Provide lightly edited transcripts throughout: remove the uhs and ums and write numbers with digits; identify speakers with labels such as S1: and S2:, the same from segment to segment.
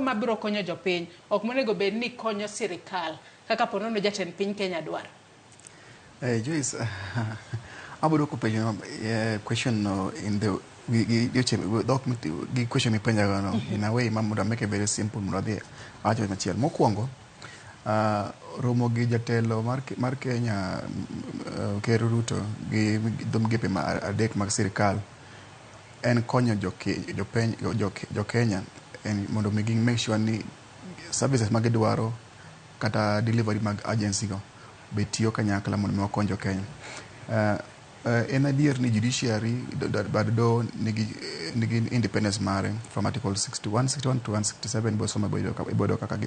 S1: mabiro konyo jopiny, ok monego bed ni konyo sirikal kaka ponono jatend piny Kenya dwaro.
S2: Hey, Joyce, abiro dwoko penjo question no in the gi gi dhok gi question mipenja go no in a way ma mondo make it very simple mondo adhi awacho machielo. Mokwongo, romo gi jatelo mar Kenya, Ker Ruto, gi dho migepe adek mag sirikal en konyo jopiny, jo Kenya en mondo mi gi make sure ni services ma gidwaro kata delivery mag agency go be tiyo kanyakla mondo mi wakony jo Kenya. En adier ni judiciary, bad doho nigi independence mare from article 61, 61 to 167 bosomo iboyudo kaka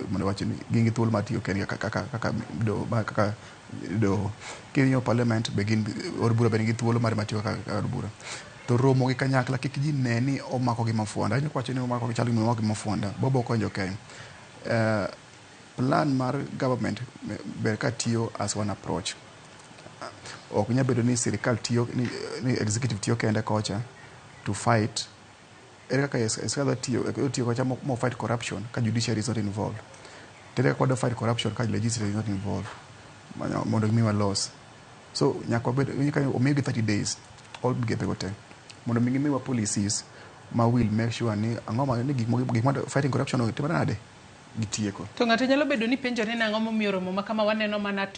S2: mondo wach ni gin gi thuolo mar tiyo kendgi kaka doho kaka doho. King'iyo parliament be, gin od bura be nigi thuolo mare mar tiyo kaka od bura. To romo gi kanyakla kik ji ne ni omako gi mafuanda. Awinjo kawacho ni omako gi, chal gima omako gi mafuanda. Bobo konyo jo Kenya. Plan mar government ber ka tiyo as one approach. Ok nyal bedo ni sirikal tiyo ni executive tiyo kende kocha to fight. Ere kaka sirikal tiyo kocha mo fight corruption ka judiciary is not involved? To ere kaka wadwa fight corruption ka legislature is not involved? Mondo mi walos. So nyaka wabed nyaka omigi 30 days all migepe go te mondo mi gimiwa policies ma will make sure ni ang'o ma ni gik ma fighting corruption otimore nade gitieko.
S1: To ng'ato nyalo bedo ni penjore ni ang'o momiyo romo ma kama waneno mana.